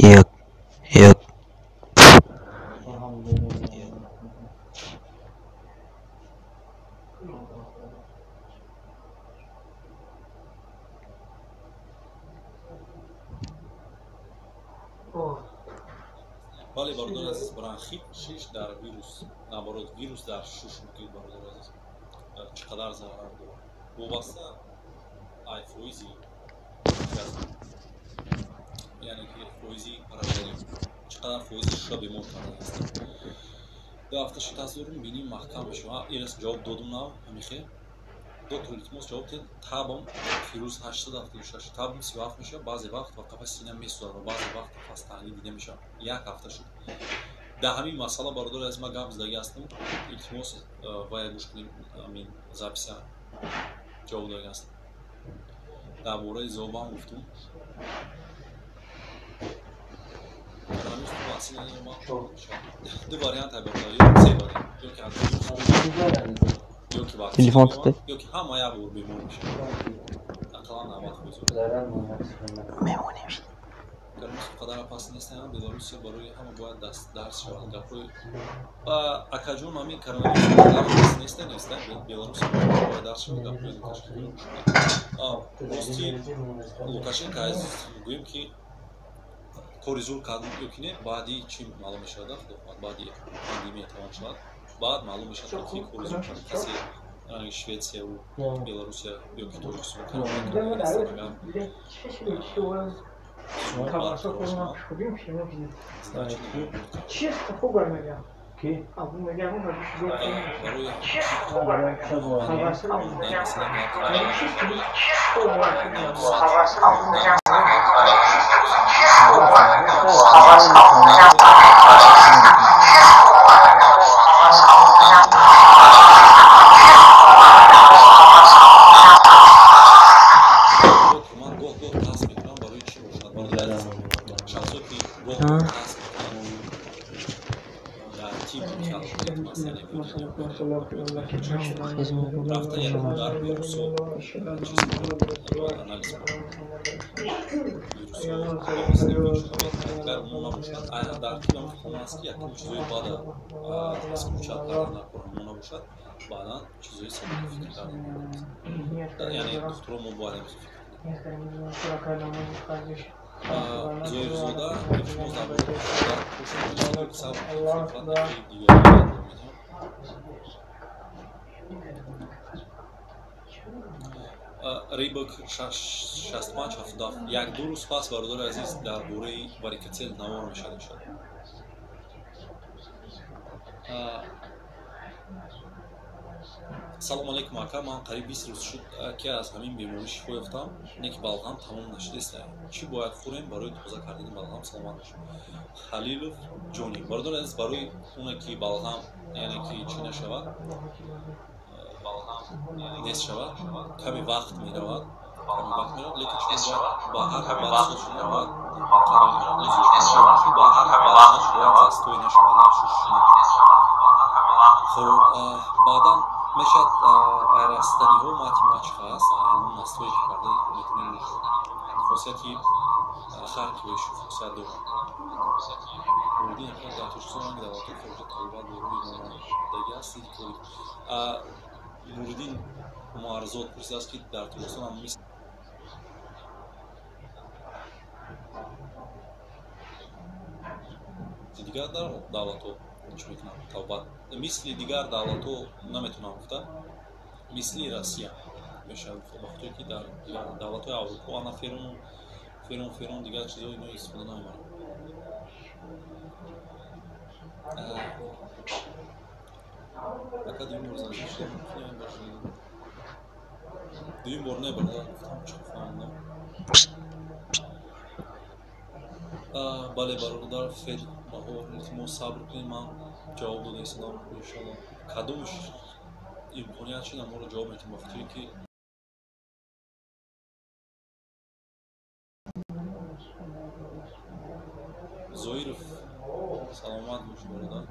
Як, як. Бале, бародари азиз, бронхит шиш дар вирус, наоборот, вирус дар шуш мекунед, бародари азиз, чӣ қадар зарар дорад. Вобаста ай фоизи, яъне ки фоизи поражение, чӣ қадар фоизи шуша бемор карда ҳастем. 2 ҳафта шид даст дорум, биним маҳкам мешавад. Ирас ҷавоб додум нав ҳамихе. Доктор, илтимос, ҷавоб диҳед. Табам фирӯз 876, табам 37 мешавад, баъзе вақт ва қафаси сина месӯзад ва баъзе вақт қафастангӣ дида мешавад. Як ҳафта шуд. Дар ҳамин масъала, бародари азиз, ман гап задагӣ ҳастам. Илтимос, вая гӯш кунем, ҳамин запись а ҷавоб додагӣ ҳастам. Дар бораи зобам гуфтум. Коронавирус ваксина ду вариант ҳай, бародар, ё се вариант: ё ки ё ки ваксина, Телефон тути. ё ки ҳама як бор бемор мешавад, ақаллан 90%. Мемонем. Коронавирус қадар опасный нест, Беларусия барои ҳама бояд дарс шавад. Гапҳои акаҷон, ҳамин коронавирус қадар опасный неста, Беларусия бояд дарс шавад. Гапҳои Лукашенко, рости, Лукашенко азиз, гӯем ки кори зур кард ё ки не, баъди чӣ маълум мешавад, худо хоҳад, баъди пандемия тамом шавад, баъд маълум мешавад, ки кори зур кард. Касе ранги Шветсияву Беларусия ё ки Тоҷикистон агар Чисто хугар мегам. Ки? Абу мегам, барои Чисто Ман гоҳ гоҳ таҳс мекунам, барои чӣ бошад, барои шахсое ки гоҳ таҳс мекунанд дар тиб, рафта як дар вирусо анализ, вирусо набошад, дар тиб хона аст, ки якум чизои бада исключать кардан дар кор ҳамон набошад, баъдан чизои сабаби фикр кардан, яъне духтуро мо бояд ҳамин фикр кунем. Зоирзода, илтимос, дар бораи сабр дигар. Рибок 65 77, 1-2 рӯз пас, бародари азиз, дар бораи варикоцел навор мешавад, иншоалло. Салому алейкум, ака, ман қариб 20 рӯз шуд, ки аз ҳамин беморӣ шифо ёфтам, не ки балғам тамом нашудест. Чӣ бояд хӯрем барои тоза кардани балғам? Саломат бошед. Халилов Ҷони, бародари азиз, барои оне ки балғам, яъне ки чӣ нашавад, нест шавад, каме вақт меравад, каме вақт меравад, лекин шумо бояд ба ҳар баъд шумо бояд ба ҳар балғам бояд застой нашавад дар шуши шумо. Хоб, баъдан мешавад растаниҳо, мать мачеха аст, ҳамон настое ки карда метавонед, хосияти харкиоиш хосият дорад. Нуриддин ака, дар Тоҷикистон ранги давлатҳои хориҷа табобат ба рӯи мондаги аст зидди ковид? Нуриддин Умарзод пурсидааст, ки дар Тоҷикистон ҳам мисли дигар давлатҳо чӣ мекунанд табобат? Мисли дигар давлатҳо наметавонам гуфта, мисли Россия мешавад гуфта, ба хотире ки дар дигар давлатҳои Аврупо анаферон, ферон, ферон, дигар чизҳо ино истифода намебаранд. Ака, дуюм бор занҷир шуда мумкин бошад? Дуюм бор не, бародар, гуфтам, чӣ фаҳмидам. Бале, бародар Фед Баҳор, илтимос, сабр кунед, ман ҷавоб дода истодам, иншолло. Кадомш имконият шид, аморо ҷавоб метавон, ба хотире ки Зоиров, саломат бош, бародар.